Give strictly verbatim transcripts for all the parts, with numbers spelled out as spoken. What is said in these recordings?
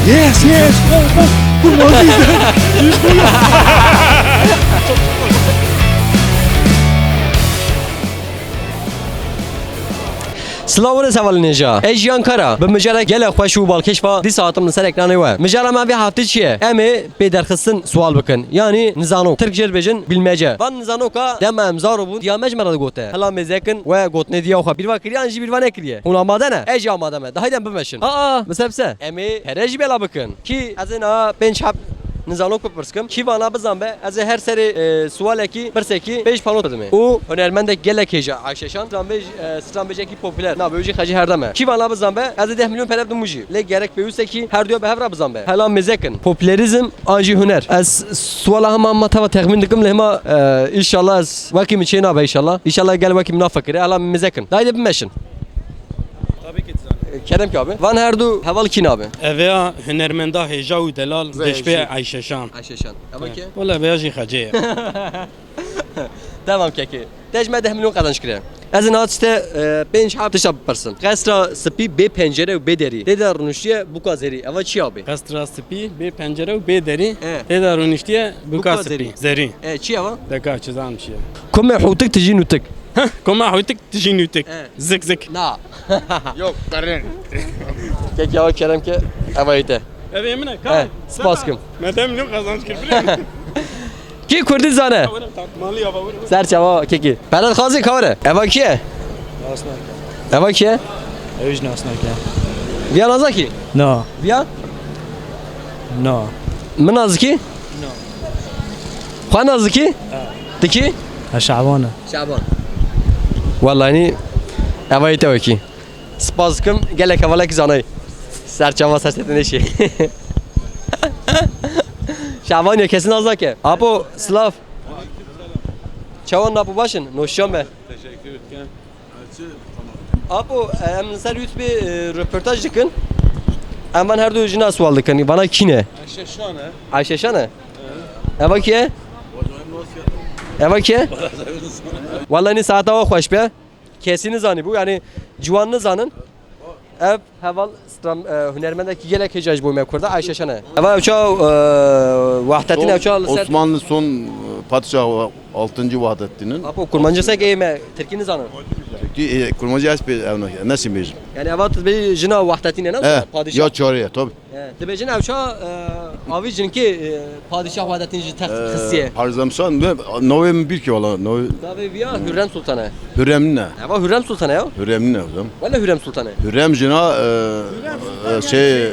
Yes, yes. Oh, oh. Silav û rêz hevalên hêja. Ez Jiyan Kara. Bi mijarek gelek xweş û balkêş ve dîsa hatim li ser ekranê we. Mijara me vê heftê çi ye? Em ê pê derxistin sual bikin. Yanî nizanok. Tirk jê dibêjin bilmece. Van nizanoka dema em zaro bûn, diya me ji me re digote. Hela mêzekin we gotinê diya xwe bîr ve kiriye an jî bîr ve nekiriye? Hûn amade ne? Ez jî amade me. De haydi em bimeşin. Aa, bi se bi se. Em ê pere jî bela bikin. Kî ez ê niha pênc heb nizanok bipirskim. Kî vana bizan be, ez ê her serê, e, sualekî, pirsekî pênc pano bidimê. Û hunermendek gelek hêja Ayşe Şan, stranbêj-, e, stranbêjekî popûler. Na, bi wî jî xecî herdem e. Kî vana bizan be, ez ê deh milyon pere bidim wî jî. Lê gerek pêwîst e kî her duya bi hev re bizan be. Hela mêzekin. Popûlerîzm an jî huner. Ez suala hema, hema teva texmîn dikim, lê hema, e, înşallah ez wekî min çê nabe înşallah. Înşallah gel wekî min nafikire. Hela mêzekin. Dayde bimeşin. Tabii ki zaten. E, kerem ki abi. Van her du heval kî nabe? Ev ya hunermenda hêja û delal Ve deşpê hêja. Ayşe Şan. Ayşe Şan. Ama ki? Wala veya jî xecê ye. Tamam kekê. Te ji me deh milyon qazanç kire. Ez ê niha tişte, e, pênc heb tişta bipersin. Qesra spî bê pencere û bê derî. Tê de rûniştiye bûka zerî. Eva çi ya bê? Qesra spî bê pencere û bê derî. E. Tê de rûniştiye bûka Bûka spî. Zerî. Zerî. E, çi ya va? Deka çi zam çi ye? Komê hûtik tijî nûtik. Heh, koma hûtik tijî nûtik. E. Zik zik. Na. Yok, karin. Kekê eva kerem ke. Eva yite. Ev ê min e, E, kay. Spas kim. Me deh milyon qazanç kir. Kî Kurdî zane? Mali ya bavur. Ser çava kekî. Pere dixwazî kawre. Eva kî ye? Nasnake. Eva kî ye? Ew jî nasnake. Viya nazakî? Na. Viya? Na. Min nazikî? Na. Xwe nazikî? Ha. Tikî? Ha, Şaban e. Şaban. Wallahî eva yê te wekî. Spas dikim, gelek hevalekî zanayî. Ser çava ser sete neşî. Şaban ya kesin az nake. Apo, silav. Çawan Apo baş in? Noşiyan be. Teşekkür ederim. Apo, em li ser YouTube, e, röportaj dikin. Em van her du jina sual dikin. Vana kî ne? Ayşe Şan e. Ayşe Şan e? Eva kî ye? Eva kî ye? Wallahî saeta we xweş be. Kesî nizanîbû, yanî ciwan nizanin. Ev heval stram-, e, hunermendekî gelek hêja ji bo me Kurda, Ayşe Şan e. Eva ew çawa, e, Wahdettîn ew çawa li ser Osmanlı son, e, padişah Altıncı Vahdettin'in. Apo kurmancî sek ê me Tirkî nizanin. Tirkî, e, kurmancî ez pê ev ne-, nesin bêjim. Yanî eva tu bê jina Wahdettîn e ne? E, Padişah. Ya çare ye, tabii. He, dibêjin ew ça, e, avî jinkê, e, padîşah Wahdettîn ji text xistiye. Parizemsan ve navê min bir ki valla, navê Navê viya Hürrem Sultan e. Hürrem ne? Eva Hürrem Sultan e ya. Hürrem ne hocam? Wala Hürrem Sultan e. Hürrem jina, e, e, şey,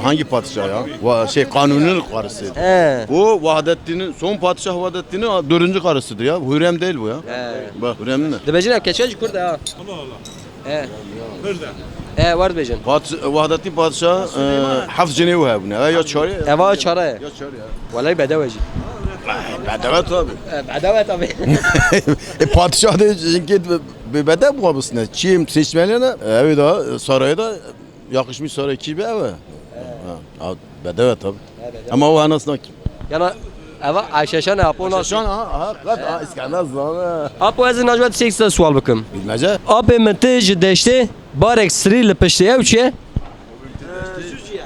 hangi padişah ya? Va-, şey, Kanuni'nin karısı. He. Bu Vahdettin'in, son padişah Vahdettin'in dördüncü karısıdır ya. Hürrem değil bu ya. He. Bak Hürrem ne? Dibêjin ev keçe ji Kurd e ya. E. E, wer dibêjin. Pat-, Vahdettin Padişah, e, heft jinê wê hebûne. E, ya çarê. Eva çare. Ya çarê, ya. Welay bedew e jî. Bedew e tabi. E, bedew e tabi. E, padişah de jinkê bi, bi bedew bû bisine. Çiyê seçmeli ne? E, evi da, e, sarayı da yakışmış saray kibi ev e. Ha, ha, bedew e tabi. Ama o henas nakim. Yana eva Ayşe Şan e, Apo nas. Şan, ha, ha, qet, ha, İskender zane. Apo ez najwa tiştek size sual bikim. Bilmece? Apê min ti ji deştê barek sirî li piştê ew çi ye? Jujî ye.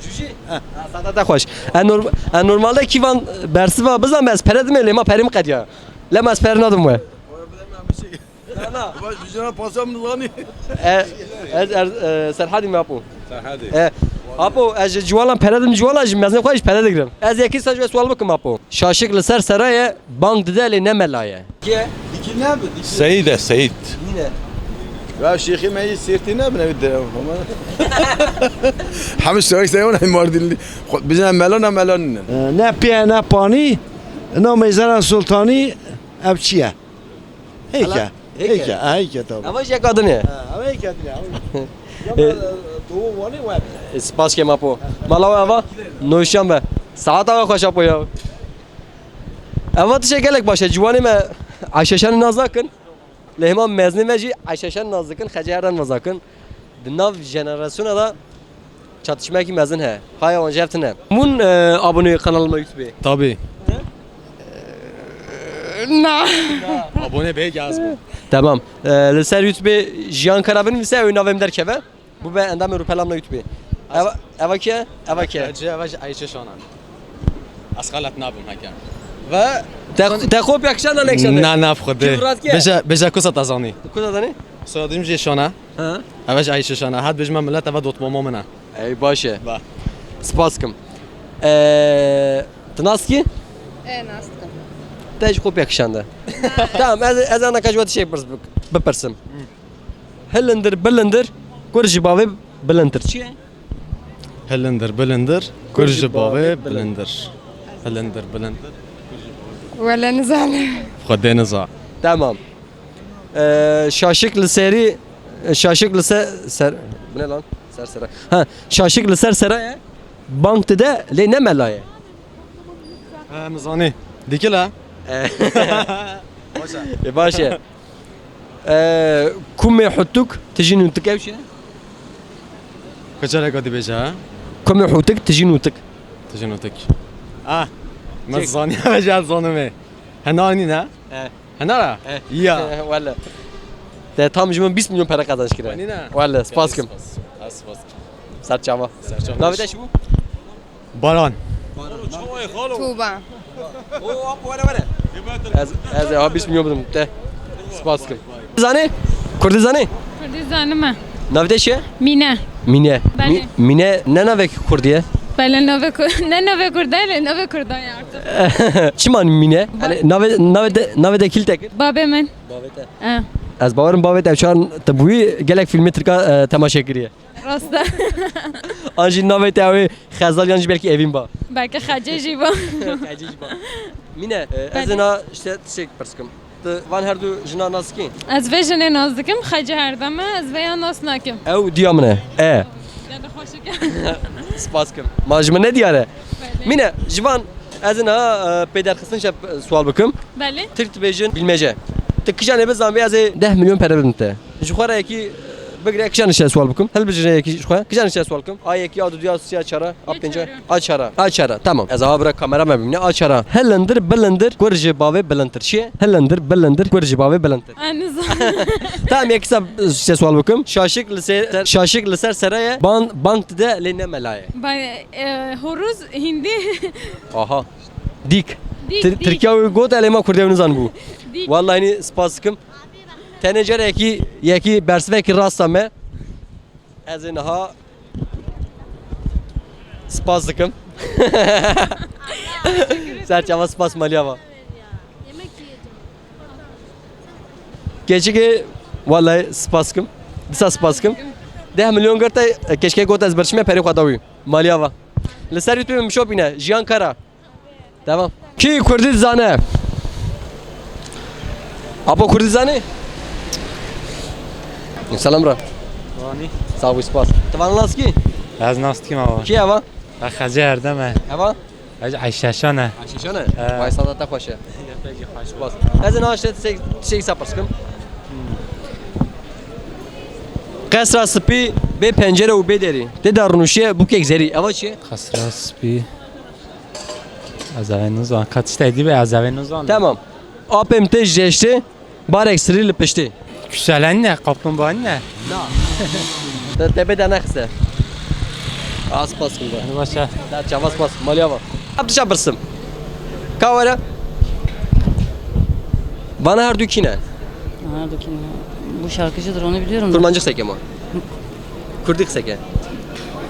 Jujî? Ha, saeta te xweş. E, norm-, e, normalde kîvan bersiva bizan be ez pere dime lê ma perê min qediya. Lema ez pere nadim we. Na, na. Baş, vijina pasam nizanî. E, ez, er, e, Serhadî me apo. Serhadî. E, apo, ez ji ciwalan pere dim, ciwalan ji mezin xwe ji pere digirim. Ez yekî ser ji we sual bikim apo. Şaşik li ser sera ye, bang dide lê ne mela ye. Kî ye? Dikî ne bi? Dikî. Seyîd e, Seyîd. Nîne. Ya şêxî me yî sêrtî ne bi, ne bi de. Hemî şaşik seyîd ne Mardinli. Xwe, bizine mela ne mela nîne. E, ne piye ne panî, no meyzana sultanî, ev çi ye? Heyke. Hala heyke. Heyke, ha, heyke tabii. Ama jeka din e. Ha, ama heyke din e. E, doğu Wanê we. E, spas ke mapo. Mala we ava? Noşan be. Saet ava xweş apo ya. Ava tişe gelek baş e. Ciwanê me Ayşeşan naz nakin. Lê hema meznê me jî Ayşeşan naz dikin. Xecê herden vazakin. Di nav jenerasyona da çatışmekî mezin he. Haya wan jev tine. Mun, e, abone kanalime YouTube. Tabii. He? Na. Abone bê gaz bû. Tamam. Ee, li ser YouTube Jiyan Kara binivîse ew navê min derkeve. Bu be endamê Rûpela min a YouTube. Eva, eva kî ye? Eva kî ye? Eva ji Ayşe Şanan. Ez xelet nabim heke. Ve te, te kopya kişan da nekşan de. Na, na, xwedê. Kî virat ke? Beja, beja kusa ta zanî. Kusa zanî? Soyadim jê Şana. Ha. Eva ji Ayşe Şana. Hat bêjme millet eva dotmama min e. Ey, baş e. Ba. Spas kim. Ee, tu nas kî? E, nas dikim. Te ji kopya kişan de. Tamam, ez, ez ana kaç wet şey birs-, bipirsim. Hilindir bilindir, kur ji bavê bilindtir. Çi ye? Hilindir bilindir, kur ji bavê bilindir. Hilindir bilindir. Wele nizanim. Xwedê niza. Tamam. Ee, şaşik li serî, şaşik li ser, ser, bu ne lan? Ser sera. Ha, şaşik li ser sera ye. Bank dide lê ne mela ye. He, nizanî. Dikil e. E. Baş e. E, baş e. E, kumê hutuk tijî nûtik ew çi? Kaçarek dibêje ha? Kumê hutuk tijî nûtik. Tijî nûtik. Ah. Me zanî, me jî zanimê. Hena anî ne? E. Hena ra? E. Ya. Wele. Te tam ji min bîst milyon pere qazanç kire. Anî ne? Wele, spas kim. Spas. Spas. Ser çava. Ser çava. Navê te çi bû? Baran. Tuğba. Ez, ez ê ha bîst milyon bidim te. Spas kim. Zanî? Kurdî zanî? Kurdî zanime. Navê te çi ye? Mîne. Mîne. Belê. Mî-, Mîne ne navek kurdî ye? Belê navê ku-, ne navê kurda ye, navê kurda ye artık. Çima Mîne? Ba- Hani navê, navê de, navê de kîl te kir? Babê min. Bavê te. E. Ez bawerim bavê te çan te bûyî gelek fîlmê tirka, e, temaşe kiriye. Rast e. An jî navê te ew ê Xezal yan jî belkî Evîn ba. Belkî Xecê jî ba. Xecê jî ba. Mîne, e, ez Belê. ê na işte tiştek pirs kim. Tu van her du jina nas kî? Ez vê jinê nas dikim, Xecê her dem e, ez vê ya nas nakim. Ew diya min e. E. Gelek xweşik e. Spas kim. Ma ji min ne diyar e? Belê. Mîne, ji van ez ê na, e, pêderxistin şe sual bikim. Belê. Tirk dibêjin bilmece. Tu kijanê bizanbî ez ê deh milyon pere bidim te. Ji xwe re yekî, e, bigire, kijan şe sual bikim. Hilbijire yekî ji xwe. Kijan şe sual bikim. A yekî, a duduya, a sisiya, a çara, a Yê pênca, çara. a çara. A çara. Tamam. Ez ava bira kamera me bimîne. A çara. Hilindir bilindir, kur ji bavê bilindtir. Çi ye? Hilindir bilindir, kur ji bavê bilindtir. Anizan. Tamam, yekî sa şe sual bikim. Şaşik li ser, şaşik li ser sera ye. Ban-, bank dide lê ne mela ye. Ba-, e, horuz, hindi. Aha. Dîk. Dîk, Tir-, dîk. Tirkiya wî got, elê ma Kurdê wî nizan bû. Dîk. Wallahî nî spas dikim. Tenê carekî yekî bersivekî rasta me. Ez ê niha spas dikim. Ser çava spas maliya va. Keçikê wallahî spas dikim. Disa spas dikim. Deh milyon girte, keçikê got ez birçime perê xwe da wî. Maliya va. Li ser YouTube min şopîne. Jiyan Kara. Devam. Kî Kurdî dizane? Apo Kurdî dizane? Selam bro. Vanî. Sağ ol, spas. Tu van nas kî? Ez nas dikim ava. Kî ava? Xecê Erdem e. Ava? Ez Ayşe Şan e. Ayşe Şan e? He. Vay, sada te xweş e. Spas. Ez ê niha tiştek, tiştek sa pirs kim. Qesra spî bê pencere û bê derî. Tê de rûniştiye bûkek zerî. Eva çi ye? Qesra spî. Ez eve nizan. Ka tiştek dî be, ez eve nizan. Tamam. Apê min tê ji deştê, barek sirî li piştê. Küselen ne? Kaplumbağa ne? Na. Te, te bê de nexise. A, spas kim be. Hadi başa. Da çava spas. Maliya va. Ab dişa birsim. Ka were? Bana her du kî ne? Her du kî ne? Bu şarkıcıdır, onu biliyorum da. Kurmancı seke ma. Kurdî qise ke.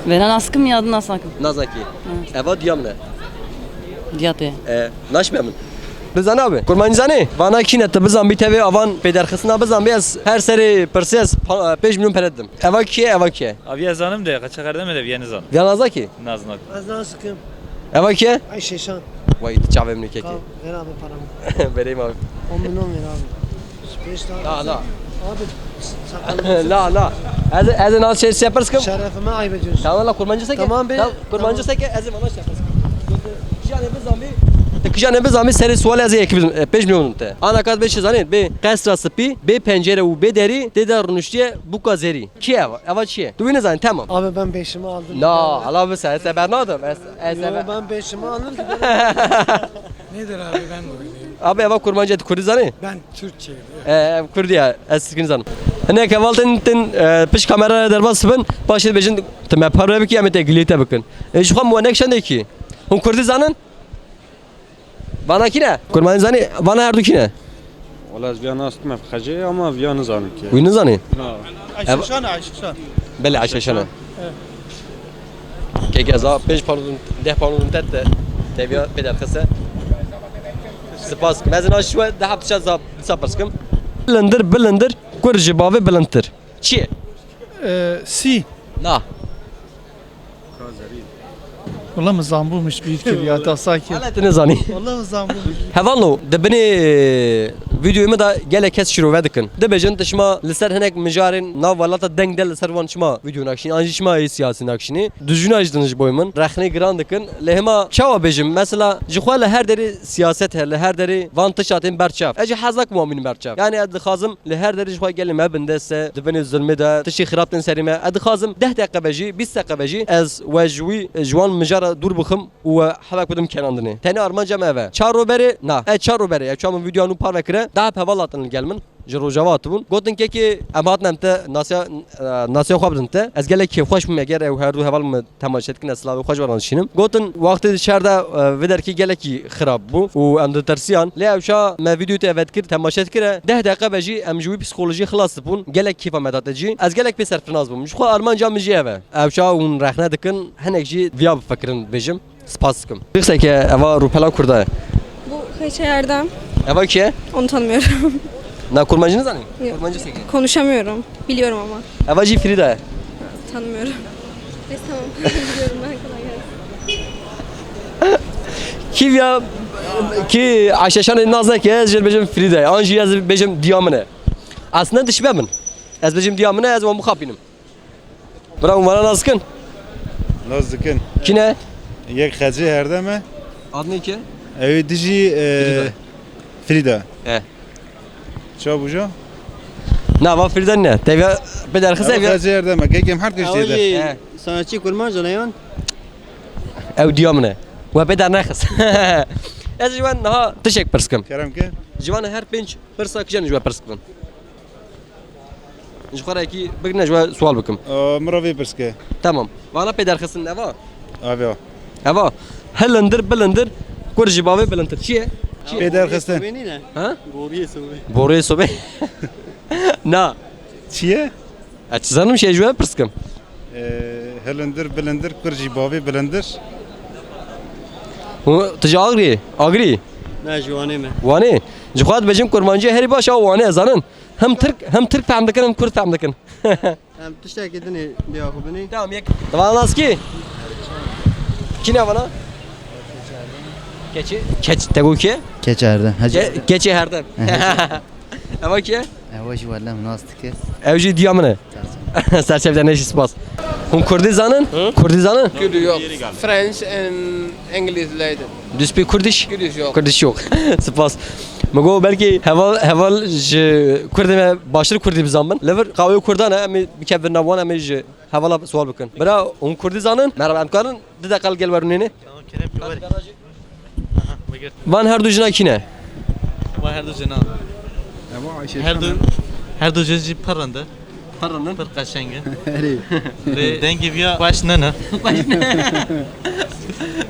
Vena naskim ya da nasakim? Nazaki. Hı. Eva diya min e. Diya te. E, naşme min. Bizan abi. Kurmancî zanî? Vana kî ne, tu bizan bî tevê avan pêderxistina bizan bî ez her serê pirsê ez pa-, pênc milyon pere didim. Eva kî ye, eva kî ye? Aviye zanim de, kaça kardem de viye nizan. Viya Nazaki? Naznak. Ez nazikim. Eva kî ye? Ay Şeşan. Vay, tu çavê min kekê. Ka, ver abi paramı. Vereyim abi. On milyon ver abi. Beş tane. La, la. Abi, sakın. La, la. Ez, ez nasıl şey, şey yaparız ki? Şerefime ayıp ediyorsun. Tamam la, kurmancı seke. Tamam be. Tamam, kurmancı seke, ez bana şey yaparız. Kijanê bizanî, kijanê bizanî serê sualê ez ê yekî bidim, e, pênc milyon te. Ana kat bê çi zanî? Bê qesra spî, bê pencere û bê derî, tê de rûniştiye bûka zerî. Kî ye eva? Eva çi ye? Tu wî nizanî, tamam. Abi ben beşimi aldım. Na, Allah bi se, ez te bernadim. Ez, ez Yo, te ber- ben beşimi aldım ki. Nedir abi, ben de oynayayım. Abi, eva kurmancî, tu kurdî zanî? Ben Türkçeyim. E, ev kurdî ya, ez tirkî nizanim. Hinek heval tên, tên, e, pişt kamera derbas bin, paşê dibêjin, tu me parve bikî, em ê têkiliyê te bikin. E, ji xwe min we nekişandê kî. Hûn kurdî zanin? Vana kî ne? Kurmancî zanî, vana her du kî ne? Wala ez viya nas dime xecê ama viya nizanim ki. Wî nizanî? Ha. Ayşeşan, Ayşeşan. Belê, Ayşeşan e. Kek ez a pênc pound, deh pound te te teviya pê derxise. Spas. Mezin a şuwe de heft şat zab, disa pirs kim. Bilindir, bilindir, kur ji bavê bilindtir. Çi ye? Ee, si. Na. Wala min zambû miş bîr kiriya, ta sakê. Hala tu nizanî. Wala min zambû miş. Hevalno, di binê, e, vîdeoyê min de gelek kes şîrove dikin. Dibêjin, tu şima li ser hinek mijarên nav welata deng de li ser wan şima vîdeo nakişînî, an jî şima ê siyasî nakişînî. Dijûna jî din ji boy min. Rexnê giran dikin. Lê hema çawa bêjim? Mesela, ji xwe li her derê siyaset heye, li her derê van tişta tên ber çav. Ez jî hez nakim wan bînim ber çav. Yani ez dixwazim li her derê ji xwe gelê me bindest e, di binê zulmê de, tiştê xirab tên serê me. Ez dixwazim deh deqe be jî, bîst deqe be jî, ez we ji wî, ji wan mijara dûr bixim û we hevek bidim kenandinê. Tenê armanca me ev e. Çar rûberê, na, ez çar rûberê, ez çawa min vîdyoya nû parve kire, daha bi heval hatin li gel min. Ji Rojava hatibûn. Gotin, kekê, em hatin em te nasiya, e, nasiya xwe bidin te. Ez gelek kêfxweş bûm, eger ew her du heval min temaşe dikin, ez silavê xwe ji we re dişînim. Gotin, wextê di şer de, e, vê derkê gelekî xirab bû û em ditirsiyan. Lê ewşa me vîdeo te eve dikir, temaşe dikire, deh deqe be jî em ji wî psîkolojiyê xilas dibûn. Gelek kêfa me date cî. Ez gelek pê serfiraz bûm. Ji xwe armanca min jî ev e. Ewşa hûn rexne dikin, hinek jî viya bifikirin bêjim. Spas dikim. Qiseke eva rûpela Kurda ye. Bu Xeçe Erdem. Eva kî ye? Onu tanımıyorum. Na kurmancî nizanî? Yok. Kurmancî seke. Konuşamıyorum. Biliyorum ama. Eva jî Frîda ye. Tanımıyorum. Neyse, tamam. Biliyorum ben, kolay gelsin. Kî viya, kî Ayşeşanê naz neke, ez jê bêjim Frîda ye. An jî ez bêjim diya min e. Aslında dişme min. Ez bêjim diya min e, ez wan bixapînim. Bira, hûn vana nas dikin? Nas dikin. Kî ne? Yek Xecê Herdem e. Adnê kî? Ew ê dijî, e, Frîda. Frîda. E. Ça bûjo? Na, va Frîda ne. Te viya pê derxist. Ew viya Xecê Herdem e. Kekê em her tiştê de. Ew jî sanatçî kurmanc e yan? Ew diya min e. We pê dernexist. Ez ji wan niha tişek pirs kim. Kerem ke. Ji wan her pênc pirsa kijan ji we pirs kim. Ji xwe re yekî bigirine, ji we sual bikim. Ee, min re vê pirs ke. Tamam. Vana pê derxistin eva? Ava. Eva. Hilindir, bilindir, kur ji bavê bilindtir. Çi ye? Çi ye? Pê derxistin. Sobê nîne? Ha? Boriyê sobê. Boriyê sobê? Na. Çi ye? Ez çi zanim, şey ji we pirs kim. Ee, hilindir, bilindir, kur ji bavê bilindir. Û tu ji Agriyê? Agrî? Ne, ji Wanê me. Wanê? Ji xwe dibêjim kurmancî herî baş a Wanê, ez zanin. Hem Tirk, hem Tirk fehm dikin, hem Kurd fehm dikin. Em tiştekî din ê lê axivin ê. Tamam, yek. Wana nas kî? Kî ne vana? Keçi. Keç, te got kî? Keç Erdem. Hacı Ke-, Erdem. Keçi Erdem. Eva kî ye? Ewa jî wele nas dike. Ew jî diya min e. Serçev de ne jî spas. Hûn Kurdî zanin? Hı? Kurdî zanin? Kurdî yok. French and English later. Do you speak Kurdish? Kurdish yok. Kurdish yok. Spas. Min got belkî heval, heval ji Kurdê me baştir Kurdî bizanbin. Li vir qawê Kurdan e, em ê bikevin nav wan, em ê ji hevala sual bikin. Bira, hûn Kurdî zanin? Merhaba, em karin du deqa li gel werûnêne? Tamam, kerem ki, were. Aha, veger. Van her du jina kî ne? Van her du jina. Her du, her du jin jî pir rind e. Pir rind in? Pir qeşeng e. Erê. Lê dengê viya xweş nene. Xweş nene.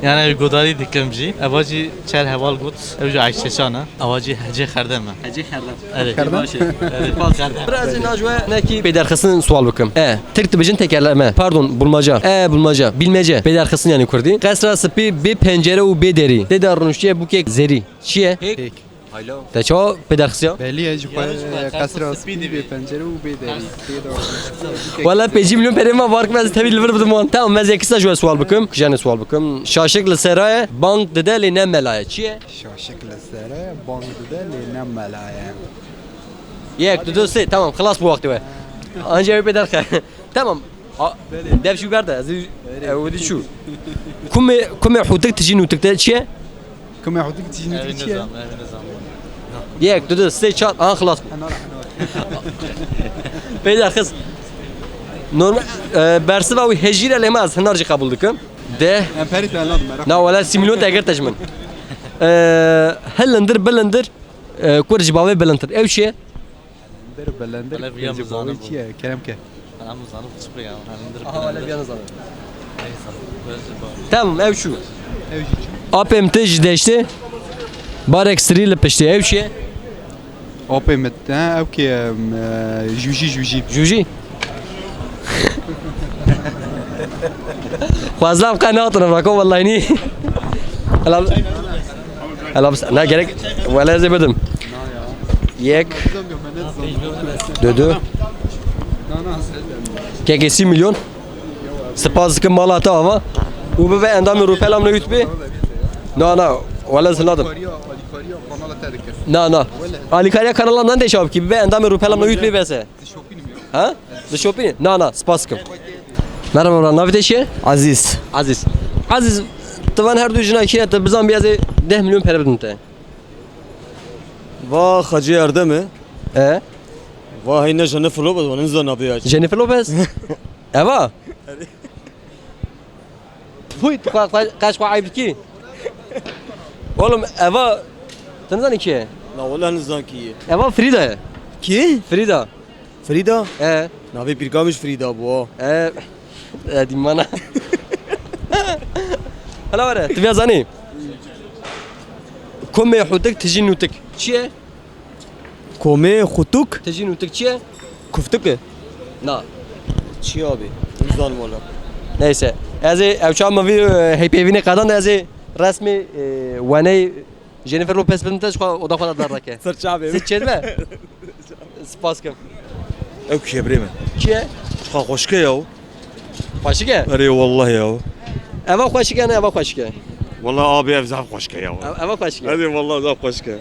Yani ev godarî dikim jî. Eva jî çer heval got. Ew jî Ayşeşan e. Eva jî Hecê Xerdem e. Hecê Xerdem. Erê. Xerdem? Baş e. Erê. Baş Xerdem. Biraz jî nacwe nekî pêderxistin sual bikim. E. Tirk dibêjin tekerleme. Pardon, bulmaca. E, bulmaca. Bilmece. Pêderxistin yani kurdî. Qesra spî bê pencere û bê derî. Tê de rûniştiye bûkek zerî. Çi ye? Hêk. Hêk. Te çawa pêderxistiya? Belî ye, ji xwe qesra spî bê pencere û bê derî. Tê de rûniştiye bûkek zerî. Wala pêncî milyon perê me var kim ez tevî li vir bidim wan. Tamam, ez yekî ji we sual bikim. Kijanê sual bikim. Şaşik li sera ye, bang dide lê ne mela ye. Çi ye? Şaşik li sere, bang dide lê ne mela ye. Yek, du, du, sê, tamam, xilas bû wextê we. Anca ew pê derxe. Tamam. A, dev jî berde, ez ê, ew dî çû. Kumê, kumê hûtik tijî nûtik te çi ye? Kumê hûtik tijî nûtik çi ye? Yek, du, du, sê, çar, aha, xilas bû. Pê derxist. Normal, e, bersiva wî hejîr e, lê ma ez hinar jî qebûl dikim. De. Em perî te nadim, meraq. Na, wala sî milyon te girte ji min. Ee, hilindir bilindir, e, kur ji bavê bilindtir. Ew çi ye? Hilindir bilindir, kur ji bavê çi ye? Kerem ke. Kerem ke. Aha, wele biya nizanim. Tamam, ew çû. Ew jî çû. Apê min tê ji deştê. Barek sirî li piştê. Ew çi ye? Apê min, ha, ew kê, em, e, jûjî, jûjî. Jûjî? Xwezam qe nehatine bako, wellahî nî. Ela, ela, ne gerek, wele ez ê bidim. Yek. Dö, dö. Kekê sî milyon. Spas dikim mala te ava. Û bibe endamê rûpela min YouTube. Na, na. Wele ez nadim. Na, na. Alîkariya kanala min tê çap kî. Bibe endamê rûpela min YouTube bese. Ha? Dişopînî? Na, na. Spas dikim. Merhaba, bra. Navê te çi ye? Aziz. Aziz. Aziz, tu van her du jina kî ne, tu bizan bi ez ê deh milyon pere bidim te. Va Hacı Erdem e. E? Va heyne Jennifer Lopez, va nizan abi ya. Jennifer Lopez? Eva? Puy, tu xwe, xwe, qeş xwe eyb dikî. Oğlum, Eva, tu nizanî kî ye? Na, wala nizan kî ye. Eva Frida ye. Kî? Frida. Frida? E. Navê pîrka min jî Frida bû, ha. E, e, dîmana. Hala were, tu vêya zanî. Komê hutik, tijî nûtik. Çi ye? Komê xutuk? Tijî nûtik çi ye? Kuftik e? Na. Çi abi? Nizanim wala. Neyse. Ez ê ew çax min vî, e, heypêvînê qedan de ez ê resmê, e, weney Jennifer Lopez bidim te, ji xwe oda xwe de derdeke. Ser çavê. Siz çêdibe? Spas kim. Ew kî ye birê min? Kî ye? Çiqa xweşik e ya. Xweşik e? Erê wallahî ya. Eva xweşik e, ne eva xweşik e? Wallahî abi ev zaf xweşik e ya. Ev, eva xweşik e. Erê wallahî zaf xweşik e.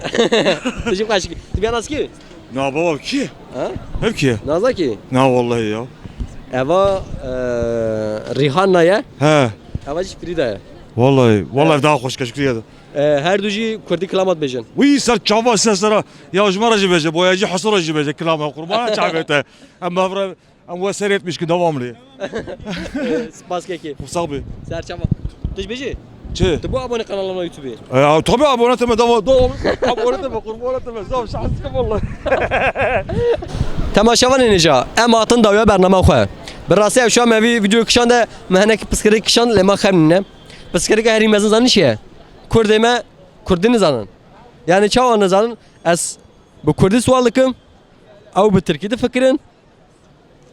Tu jî xweşik e. Tu biya nas kî? Na baba kî? Ha? Ev kî ye? Naza kî? Na wallahî ya. Eva, e, Rihanna ye. He. Eva jî Frida ye. Wallahî, wallahî daha xweşik e, şikriye de. E, her du jî kurdî kilamat bêjin. Wî ser çava ser sera. Ya ji me re jî bêje, boyacî Heso re jî bêje, kilama qurban çavê te. Em mevre, em we seyretmiş ki devam lê. E, spas kekê. Sağ be. Ser çava. Tu jî bêjî? Çi? Tu bû abone kanala YouTube. E, ya, tabii abone teme devam, devam. Abone teme, qurban teme. Sağ ol, şahs kim valla. Temaşevanê nêca, em hatin dawiya bernama xwe. Bi rastî ew şa me vî video kişan de me hinek piskirik kişan lê ma xem nîne. Piskirika herî mezin zanî çi ye? Kurdê me Kurdî nizanin. Yani çawa nizanin? Ez bi Kurdî sual dikim, ew bi Tirkî difikirin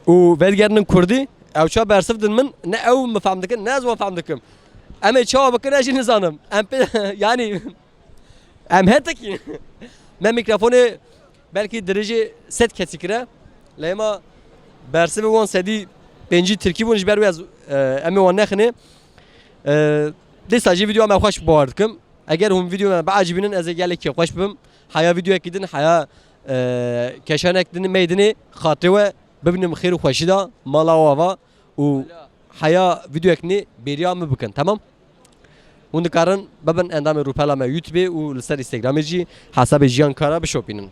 û vedigerinin Kurdî, ew çawa bersiv din min, ne ew min fehm dikin, ne ez wan fehm dikim. Em ê çawa bikin, ez jî nizanim. Em pê, yani, em hetekî. Me mîkrofonê belkî dirêjê sed kesî kire. Lê ema bersivê wan sedî pêncî Tirkî bûn, ji ber wê ez, e, em ê wan nexinê. E, dîsa jî vîdyoya me xweş bawer dikim. Eger hûn vîdyoya me biecibînin, ez ê gelekî xweş bibim. Heya vîdyoyekî din, heya, e, keşanek din meydinê xatirê we bibînim xêr û xweşî de, mala we ava û heya vîdyoyek nê bêriya min bikin, temam? Hûn dikarin bibin endamê rûpela me YouTube û li ser Instagramê jî hesabê Jiyan Kara bişopînin.